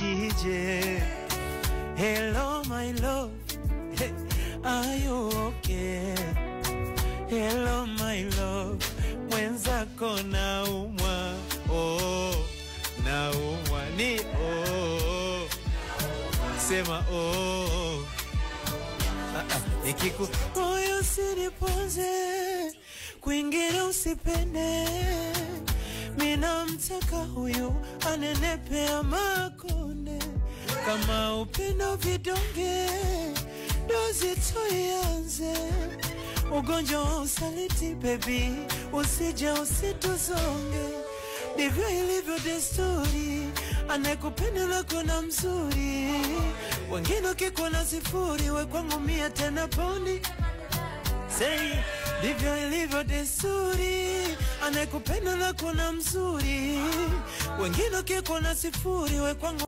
Niishije? Hello my love, hey, are you okay? Hello my love, mwenzako naumwa, oh, naumwa ni oh, sema oh. Nikiku moyo usiniponze, kwingine usipende, mina mtaka huyu anenepea makonde, kama upendo vidonge dozi tuianze, ugonjwa wa usaliti baby usije usituzonge, ndivyo ilivyo desturi, anayekupenda lako na mzuri, wengine ukikuona sifuri, we kwangu mia tena poni. Say, ndivyo ilivyo desturi, anayekupenda lako na mzuri, wengine ukikuona sifuri, we kwangu